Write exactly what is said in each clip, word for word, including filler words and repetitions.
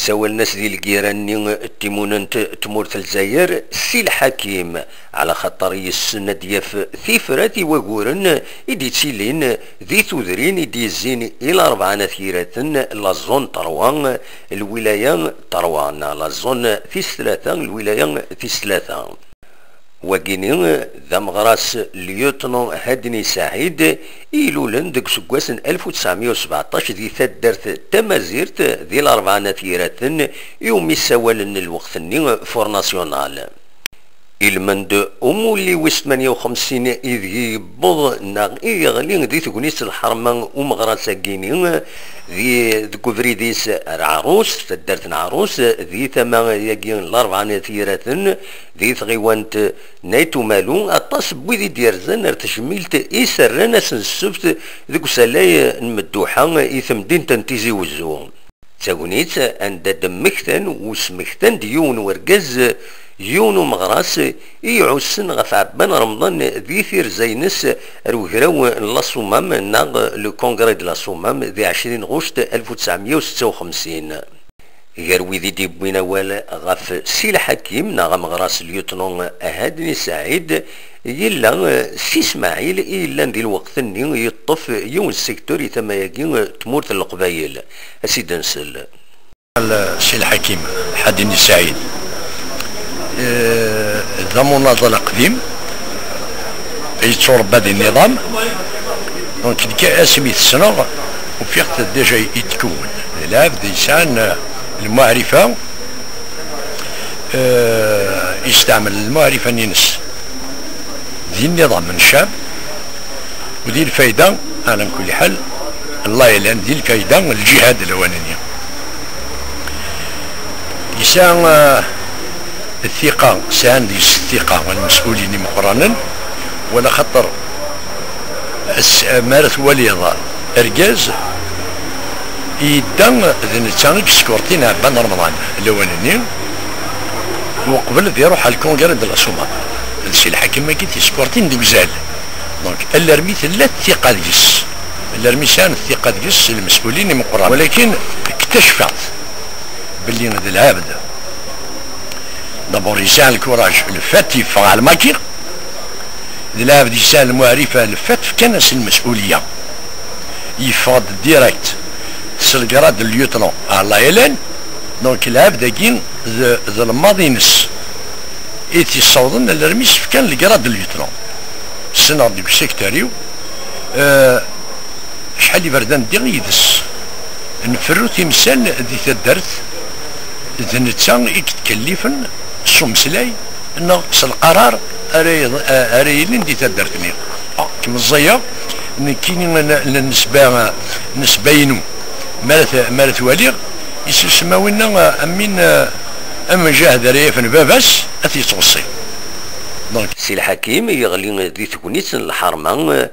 Ssawalen-as di lgira-nni n timunent n tmurt n Lezzayer Si Lḥakim, ɛla xaṭer yessen ad d-yaf tifrat i waguren i d-ittilin di tudrin i d-yezzin i Larebɛa n At Yiraten, la zone trois, lwilaya n Terwa, neɣ la zone tis tlata, lwilaya tis tlata. Wagini d ameɣras lieutenant Hadni Saɛid, i ilulen deg useggas n alef u tesɛemya u sbeɛṭac di taddart tamazirt di Larebɛa n At Yiraten, iwumi ssawalen lweqt-nni Front National. Ilmend umulli wis tmanya u xemsin ideg yewweḍ neɣ i yeɣli di tegnit n lḥerma umeɣras-agini, di, deg ubrid-is ar Ɛerrus, taddart n Ɛerrus, di tama-agi n Larebɛa n At Yiraten, di tɣiwant n Ayt Umalu, aṭas n wid i d-yerzan ar tejmilt i s-rran ass n ssebt deg usalay n Medduḥa i temdint n Tizi Wezzu. D tagnit anda d-mmektan u smektan-d yiwen wergaz, yiwen umeɣras i iɛussen ɣef Ɛebban Remḍan di tirza-ines ar ugraw n Lasumam neɣ le Congrès de Lasumam di ɛecrin ɣuct alef u tesɛemya u setta u xemsin. Gar wid i d-yewwin awal ɣef Si Lḥakim neɣ ameɣras lieutenant Hadni Saɛid, yella Si Smaɛil i yellan di lweqt-nni yeṭṭef yiwen sektur i tama-agi n tmurt n Leqbayel. Ad s-id-nsel. Si Lḥakim Hadni Saɛid, eh, d amunaḍal aqdim, yetturebba di nniḍam. Donc, deg asmi t-ssneɣ, ufiɣ-t déjà yetkewwen. D lɛebd yesɛan, eh, lmuɛrifa, eh, yesteɛmel lmuɛrifa-nni-ines di nniḍam n ccɛeb, u di lfayda, ɛla kulli ḥal, Allah ilan, di lfayda n lǧihad lawan-nni. Yesɛa, eh, ttiqa, sɛan deg-s ttiqa lmes'ulin imeqqranen, wala xaṭer as-, mi ara twaliḍ argaz, yedda d netta i yeskurtin Ɛebban Remḍan lawan-nni, uqbel d iruḥ ɣer lkungira de la Suma. D Si Lḥakim-agi t-yeskurtin deg uzal. Donc, alarmi tella ttiqa deg-s. Alarmi sɛan ttiqa deg-s lmes'ulin imeqqranen. Walakin, اكتشفت belli d lɛebd. D'abord, yesɛa lkuraj, le fait yeffeɣ ɣer Lmaki. D lɛebd yesɛa lmuɛrifa, le fait fkan-as lmes'uliya. Yeffeɣ-d direct s lgrad n lieutenant ɣer la L N. Donc, lɛebd-agi d, d lmaḍi-ines i t-yessawḍen alarmi s-fkan lgrad n lieutenant. Ssneɣ deg usekter-iw, eh, acḥal iberdan ddiɣ yid-s. Nferru timsal di taddart, d netta i yettkellfen s umeslay neɣ s lqarar ara y-, ara yilin di taddart-nni. Ah, kemm ẓẓiyeɣ, nekkini n-, n-, nesba, nesba-inu, mi ara t-, mi ara t-waliɣ, isusem a winna, a, am win, a, amjahed ara yafen baba-s, ad t-yettɣeṣṣi. Donc, Si Lḥakim yeɣli di tegnit n lḥerma,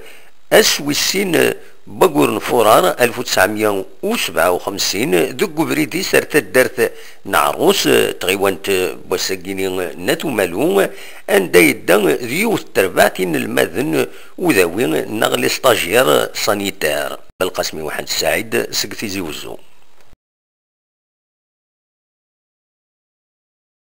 ass wis sin n waggur n furar alef u tesɛemya u sebɛa u xemsin, deg ubrid-is ar taddart n Ɛerrus, tɣiwant n wass-agi-ni n At Umalu, anda yedda d yiwet n terbaɛt inelmaden udawi neɣ les stagiaires sanitaires. Belqasem Muḥend Saɛid seg Tizi Wezzu.